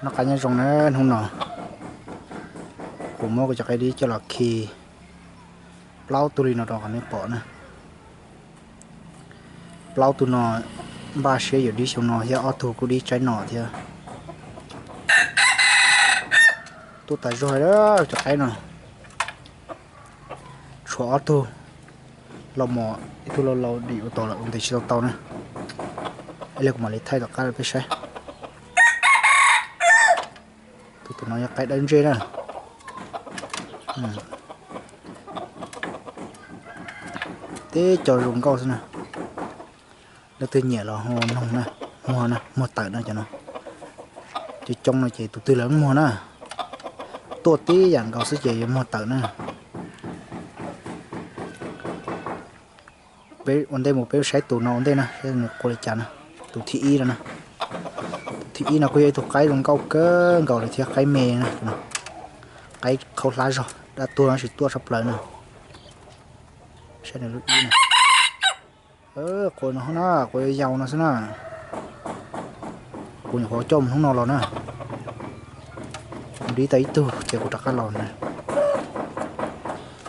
Noj qab nyob zoo na, hnub no kuv muab kuv cov qaib dib coj los khi plaub tug li no rau qhov nej pom na. Plaub tug no npaj siab yuav dib xyoo no thiab, ob tug kuj dib tsaib no thiab. Tuaj tas zog li cov qaib no. Tshuav ob tug los mos, ib tug laus laus dim ua tod lawm, ua ntej tsis tau tau na. Ib li kuv mam li thaij tom qab rau peb saib. Tus, tus no yog qaib dawb ntsej na. Teb co zoo nkauj xwb na. Leej twg nyiam los hu noog na, muag na, muag tawm na cov no. Cov coob no ces tus twg los muag na. Tuaj tib yam nkaus xwb ces yuav muag tawm na. Peb ua ntej mus peb saib tus no ua ntej na, saib nws qua li cas na. Tus thib ib no na. Tus thib ib no kuj yog ib tug qaib zoo nkauj kawg nkaus li thiab, qaib me na. Qaib khaub hlab zog, dab tuag no tsis tuaj tshaj plaws na. Saib nws lub ib na. Qua no na, qua yau yau no xwb na. Kuv nyuam qhuav coj mus hnub no los na. Kuv dib tau ib tug ces kuv rov qab los na.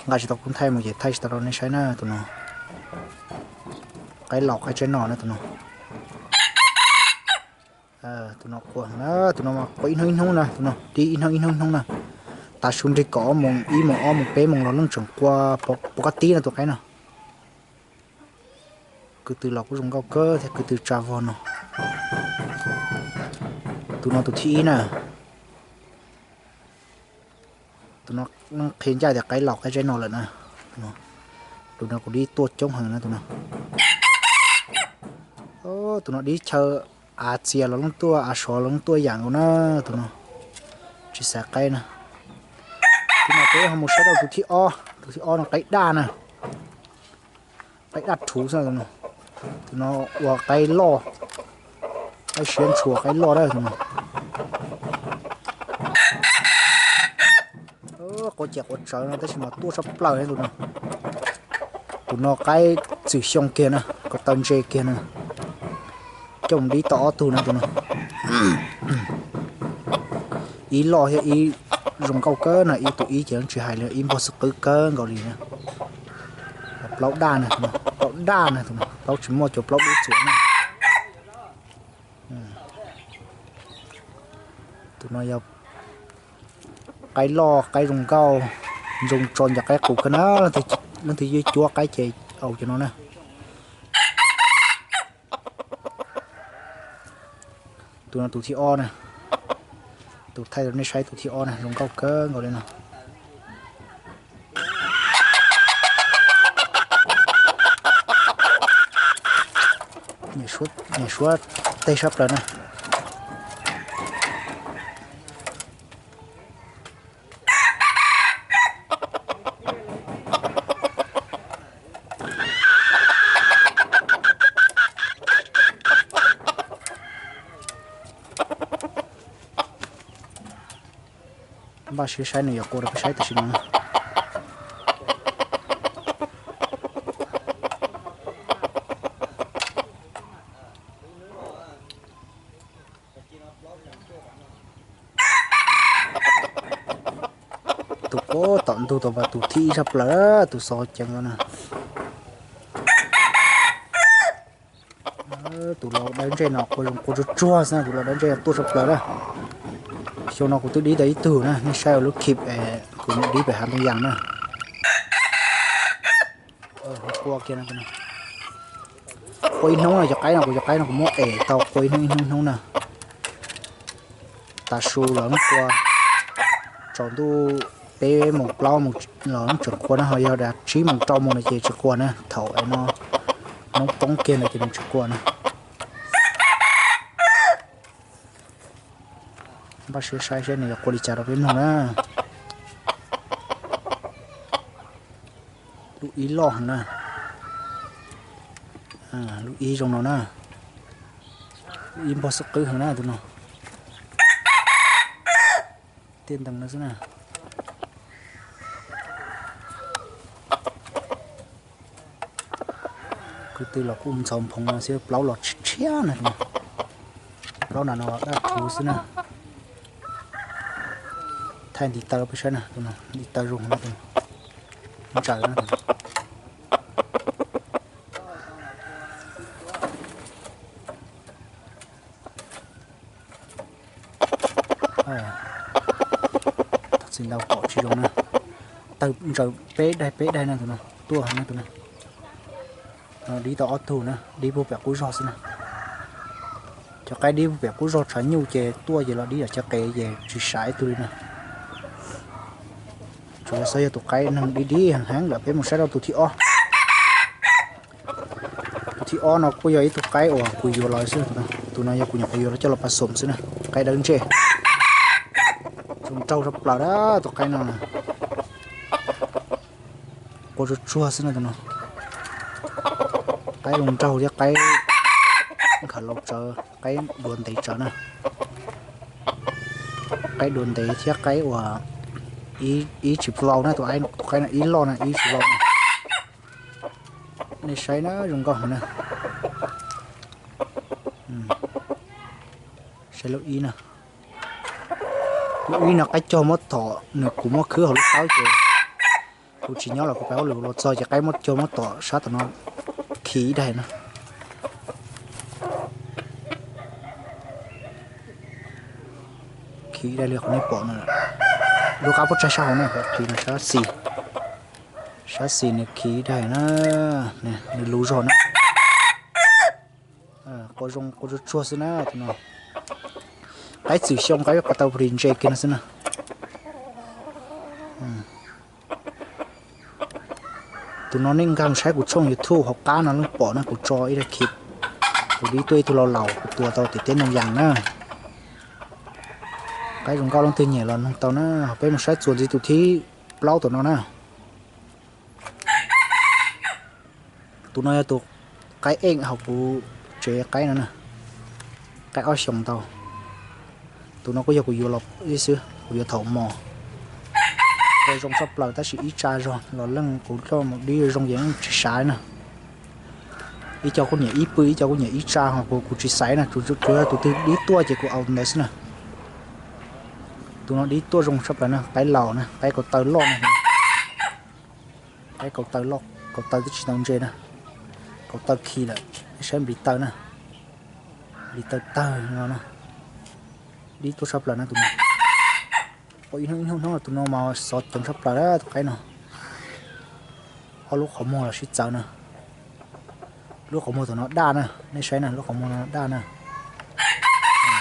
Nqa tsis tau kuv thaij mus ces thaij tsis tau rau nej saib na tus no. Qaib laus qaib tsaib no na tus no. Tus no qua na, tus no mas qua ib hnub ib hnub na, tus no dib ib hnub ib hnub ib hnub na. Tav su nrig kaum ob moos, ib moos ob moos peb moos los leej tseem qua pov kab tib no tus qaib no. Kwv tw los kuj zoo nkauj kawg thiab, kwv tw tsa vog no. Tus no tus thib ib na. Tus no qhia ncaj tias qaib laus qaib tsaib no lawm na. Tus no kuv dib tuaj coob heev na tus no. Tus no dib chaw av txias los leej tuaj, av sov los leej tuaj yam nkaus na tus no. Tsis xav qaib na. Tus no peb ho mus saib rau tus thib ob, tus thib ob no qaib daj na. Qaib daj rhuv xwb tus no. Tus no ua qaib loj, qaib siab ntshua qaib loj dab tus no. Qua ciam qua tsawv no tab sis mas tuaj tshaj plaws tus no. Tus no qaib txwm xyoo kiag na, ko taw ntse kiag na. Coj mus dib tau ob tug na tus no. Ib loj thiab ib zoo nkauj kawg na, ib tus ib ces tsis hais li, ib npog xwb qwb kawg nkaus li na. Plaub daj na, plaub daj na, plaub tsis muaj cov plaub dub txuam na. Tus no yog qaib loj qaib zoo nkauj, zoo tso ncov qaib qus kawg na, leej twg cuab qaib ces au cov no na. Tus no tus thib ob na, tus thaij rau nej saib tus thib ob na zoo nkauj kawg nkaus li no. Niam suab teg sab plaws na. Npaj siab saib nws yuav qua rau peb saib tam sim no na. Tus pem tom ntug tod mas tus thib ib sab plaws, tus xov ceev no na. Tus laus dawb ntsej no qua zoo qua tsuag tsuag xwb, tus laus dawb ntsej no tuaj sab plaws na. Xyoo no kuv twb dib tau ib tug na, nej saib lub clip kuv dib pem hav ntoo yas na. Qua kiag, qua ib hnub na, cov qaib no kuv, cov qaib no kuv muab es tau qua ib hnub ib hnub ib hnub na. Tav su los yeej qua, tsaus ntuj peb moos plaub moos los yeej tseem qua na, ho yog tsib moos rau moos no ces tsis qua na, thaum no noob poob kiag no ces nws tsis qua na. Npaj siab saib seb nws yuav qua li cas rau peb mloog na. Lub ib loj heev na. Lub ib zoo no na. Lub ib npog xwb qwb heev na tus no. Tiaj ntees no xwb na. Kwv tw los kuj ntxhov nphoov no xwb, plaub los tshiab tshiab na. Plaub na no daj rhuv xwb na. Thaij ntiv taw peb saib na, tus no ntiv taw zoo no, tus no ntsaws na. Txi ntau pom tsis zoo na. Tawg ntsaws peb daig peb daig na, tus no tuaj na, tus no. Dib tau ob tug na, dib puag pem qub zog xwb na. Cov qaib dib puag pem qub zog tshav nyuj ces tuaj ces los dib cov qe ces tsis sav ib tug li na. Tsuas yog xav yog tus qaib neeg dib dib heev heev lawm. Peb mus saib rau tus thib ob. Tus thib ob no kuj yog ib tug qaib uas kuv yuav los xwb. Tus no yog kuv nyuam qhuav yuav los coj los pas xom xwb na. Qaib dawb ntsej, zoo nraug tshaj plaws na tus qaib no. Qua tsuag tsuag xwb na tus no. Qaib zoo nraug thiab qaib nkhav laus tsawv, qaib duav ntev tsawv na. Qaib duav ntev thiab qaib uas ib tsis vau na, tus qaib no ib loj na ib tsis vau na. Nej saib na, zoo nkauj heev na. Saib lub ib na. Lub ib no qaib cog muab tom nws, kuv muab khwb hauv lub tawb ces kuv tsis nyob los kuv pab lwm los txog ces qaib muab cog muab tom sab tom no khi ib daim na. Khi ib daim li qhov nej pom no. Lub qab puab tsaig sab hauv na, khi no sab xis. Sab xis nws khi ib daim na, nws luv zog na. Qua zoo qua tsuag tsuag xwb na tus no. Qaib txwm xyoo qaib ko taw plig ntse kiag no xwb na. Tus no nej nkag mus saib kuv tshooj YouTube hauv qab no leej pom na, kuv tso ib daim khi. Kuv dib tuaj ib tug laus laus kuv tua tau tim teb Noo Yas na. Qaib zoo nkauj leej twg nyiam los noog tau na. Peb mus saib txuas ntxiv tus thib plaub tom no na. Tus no yog tus qaib eej hauv kuv tsev qaib no na. Qaib ob xyoos ntau. Tus no kuj yog kuv yuav los ib xwb, kuv yuav thaum mos. Qua zoo tshaj plaws tab sis ib tsa zog los leej kuv coj mus dib zoo ces tsis sav na. Ib co kuj nyiam ib pw, ib co kuj nyiam ib tsa, ho kuv kuv tsis xaiv na, tsuas yog tus twg dib tuaj ces kuv au ntawd xwb na. Tus no dib tuaj zoo tshaj plaws na, qaib laus na, qaib kaus taw loj na. Qaib kaus taw loj, kaus taw twb tsis tau ntse na. Kaus taw khi lawm, saib nplis taw na. Nplis taw tawg no na. Dib tuaj tshaj plaws na tus no. Ua ib hnub ib hnub hnub tus no mas xov ceev tshaj plaws na tus qaib no. Ob lub qhov muag los sib txawv na. Lub qhov muag tom no daj na, nej saib na, lub qhov muag no daj na.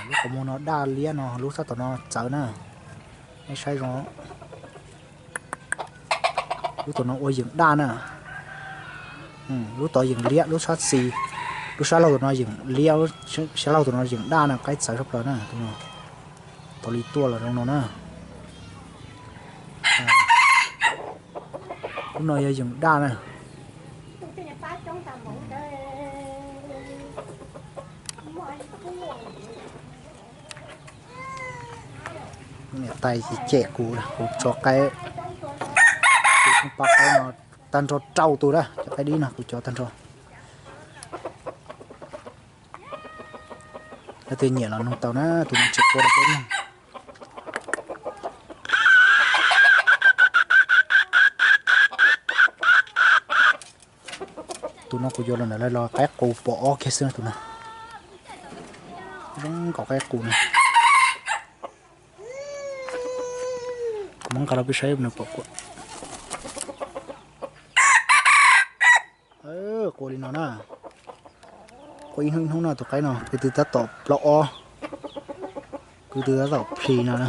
Lub qhov muag no daj liab no, lub sab tom no txawv na. Nej saib zoo. Lub tom no ua yeem daj na. Lub tod yeem liab, lub sab xis, lub sab laug tom no yeem liab, sab laug tom no yeem daj na, qaib txawv tshaj plaws na. Tau li tuaj los zoo no na. Lub no yog yeem daj na. Niam tais cem kuv, kuv tso qaib, kuv pab qaib no tag nrho rau tus na, cov qaib dib no kuv cov tag nrho. Leej twg nyiam los noog tau na, tus no tsis qua rau peb noog. Tus no kuv yuav los ntawm lawv los qaib qus pom ob kiag xwb na tus no. Zoo nkaus qaib qus no. Kuv muab nqa rau peb saib nws pom kuv. Qua li no na. Qua ib hnub ib hnub no tus qaib no kwv tw tab tom plaub ob, kwv tw tab tom plis no na.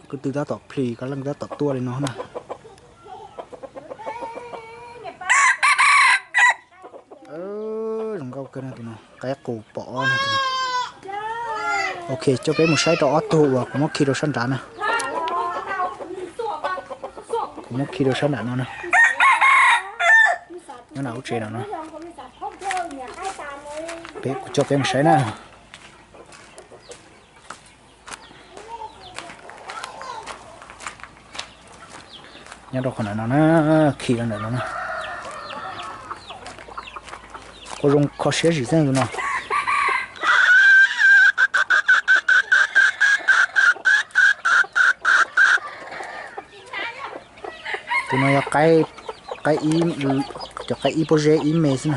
Kwv tw tab tom plis, koj leej tab tom tuaj li no na. Zoo nkauj kawg na tus no, qaib qus pom ob no. Ok, coj peb mus saib rau ob tug uas kuv muab khi rau sab nrad na. Kuv muab khi rau sab nram no na. Nyob nram lub tsev no na. Peb, kuv coj peb mus saib na. Nyob rau qhov ntawm no na, khi rau ntawm no na. Qua zoo kho siab zim xeeb tus no. Tus no yog qaib, qaib ib, cov qaib ib pob zeb ib me xwb na.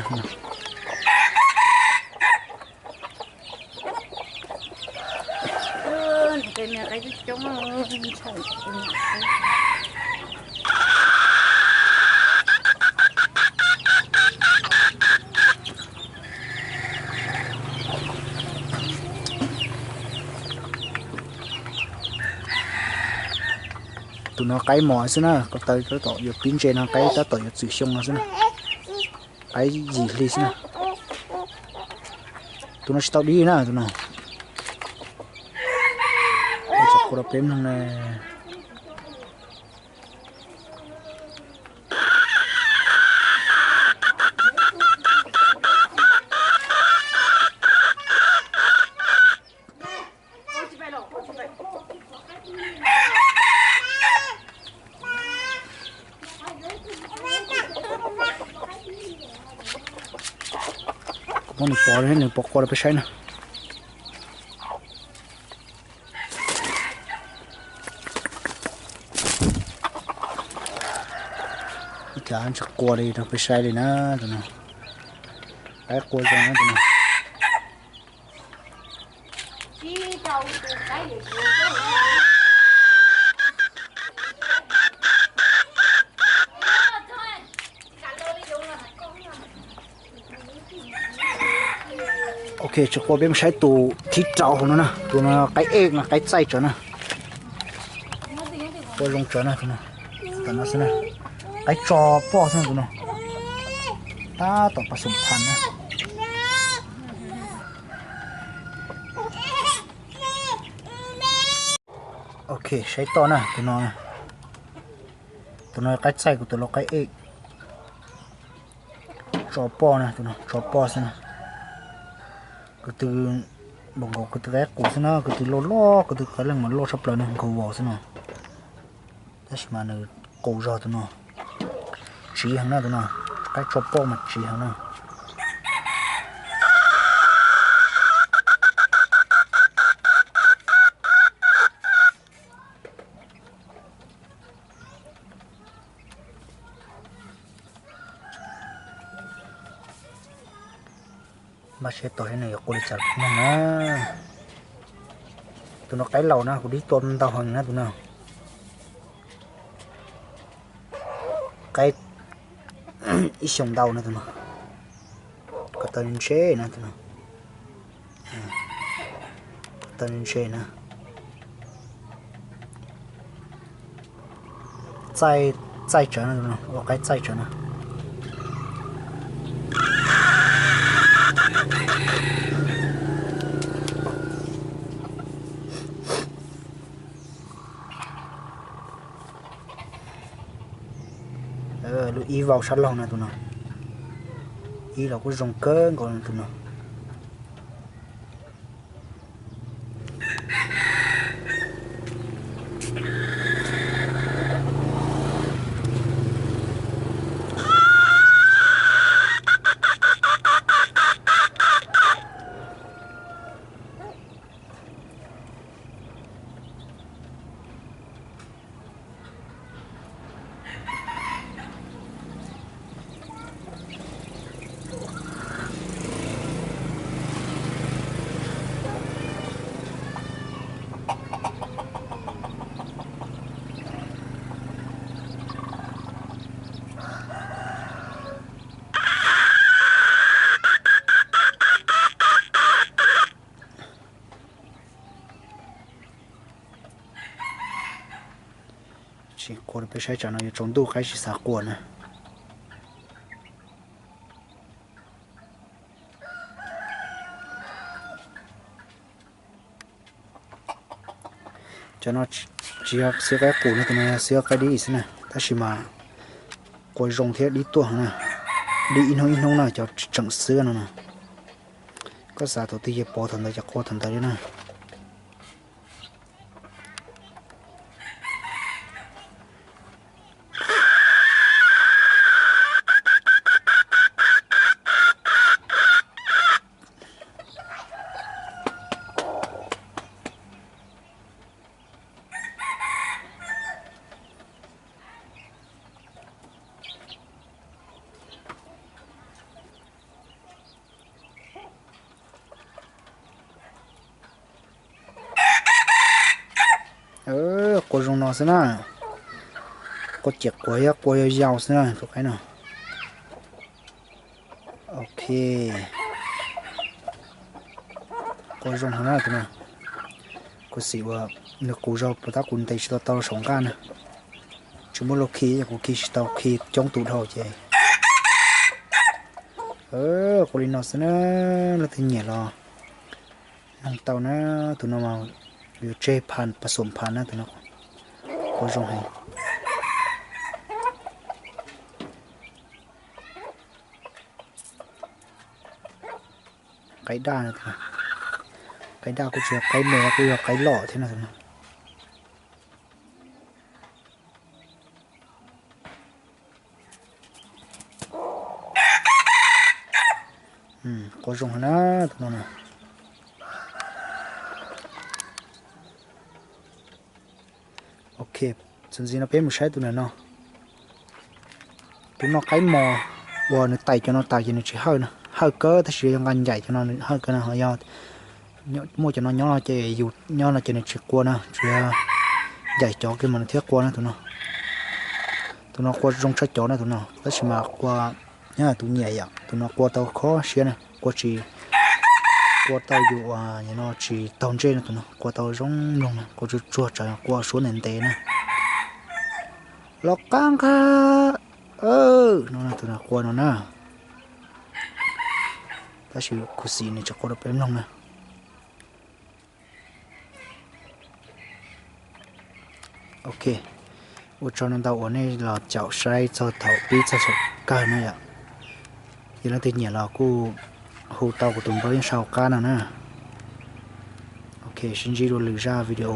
Tus no qaib mos xwb na, ko taw tab tom yuav pib ntse no, qaib tab tom yuav txwm xyoo no xwb na. Qaib yim hli xwb na. Tus no tsis tau dib na tus no. Tso qua rau peb mloog na. Kuv muab nws pov, nws pov qua rau peb saib na. Ib cas tsis qua li rau peb saib li na tus no. Qaib qua zoo na tus no. Ok, tsis qua, peb mus saib tus thib rau hauv no na, tus no qaib ej, qaib txaij tsawv na. Qua zoo tsawv na tus no. Tam no xwb na, qaib tso poj xwb na tus no. Tab tom pas xum phas na. Ok, saib toj na tus no. Tus no qaib txaij, kuv tus lau qaib ej. Tso poj na, tus no tso poj xwb na. Ko tw, npaum nkaus ko tw qaib qus xwb na, ko tw loj loj, ko tw qaib leej mas loj tshaj plaws na, nkaus vos xwb no. Tab sis mas nws qus zog tus no. Tsiv heev na tus no, qaib tso poj mas tsiv heev na. Npaj siab tos seb nws yuav qua li cas no na. Tus no qaib laus na, kuv dib tua ntau heev na tus no. Qaib ib xyoos ntau na tus no. Ko taw ntse na tus no. Ko taw ntse na. Txaij, txaij tsawv na, ua qaib txaij tsawv na. Lub ib vau sab laug na tus no. Ib los kuj zoo kawg nkaus tus no. Tsis qua rau peb saib, tsam no yuav tsaus ntuj qaib tsis xav qua na. Cov no tsis yog xiab qaib qus no, tus no yog xiab qaib dib xwb na, tab sis mas qua zoo thiab dib tuaj heev na. Dib ib hnub ib hnub na, cov tseem xiab no na. Koj xav thaum twg yuav pov thaum ntawd ces qua thaum ntawd li na. Qua zoo no xwb na. Qua cem quav thiab qua yau yau xwb na tus qaib no. Ok. Qua zoo heev na tus no. Kuv xim uas nws qus zog puas tab kuv ntes tsis tau tau saum nqaj na. Tsis muaj lub khi, kuv khi tsis tau, khi coob tus dhau ces. Qua li no xwb na, leej twg nyiam los noog tau na. Tus no mas yuav tseg pha pas xuam pha na tus no. Qua zoo heev. Qaib daj, qaib daj kuj tsis yog qaib me, kuj yog qaib loj thiab no. Qua zoo heev na tus no na. Ok, txuas ntxiv no peb mus saib tus ntawm no. Tus no qaib mos uas nws tais cov no tas ces nws tsis hawj na, hawj kawg tab sis yog nqa ncaim cov no nws hawj kawg na, ho yog muaj cov no nyob no ces yus nyob no ces nws tsis qua na, tsuas yog ncaim cov kiag mas nws thiaj qua na tus no. Tus no qua zoo tshaj cov na tus no, tab sis mas qua, nyob tus nyiam yom, tus no qua tau khob siab na, qua tsis, qua tau yus no tsis taug ntsej no tus no, qua tau zoo mloog na, qua tsuag tsuag tsawv, qua suab ntev ntev na. Los qab nqa, no tus no qua no na. Tab sis khuv xim nws tsis qua rau peb mloog na. Ok, ua tsaug ntau uas nej los caum saib txog thaum pib txog thaum kawg na yom. Yog leej twg nyiam los kuj hu tau kuv tus npawb yeej sau qab no na. Ok, sib ntsib dua lwm zaj video.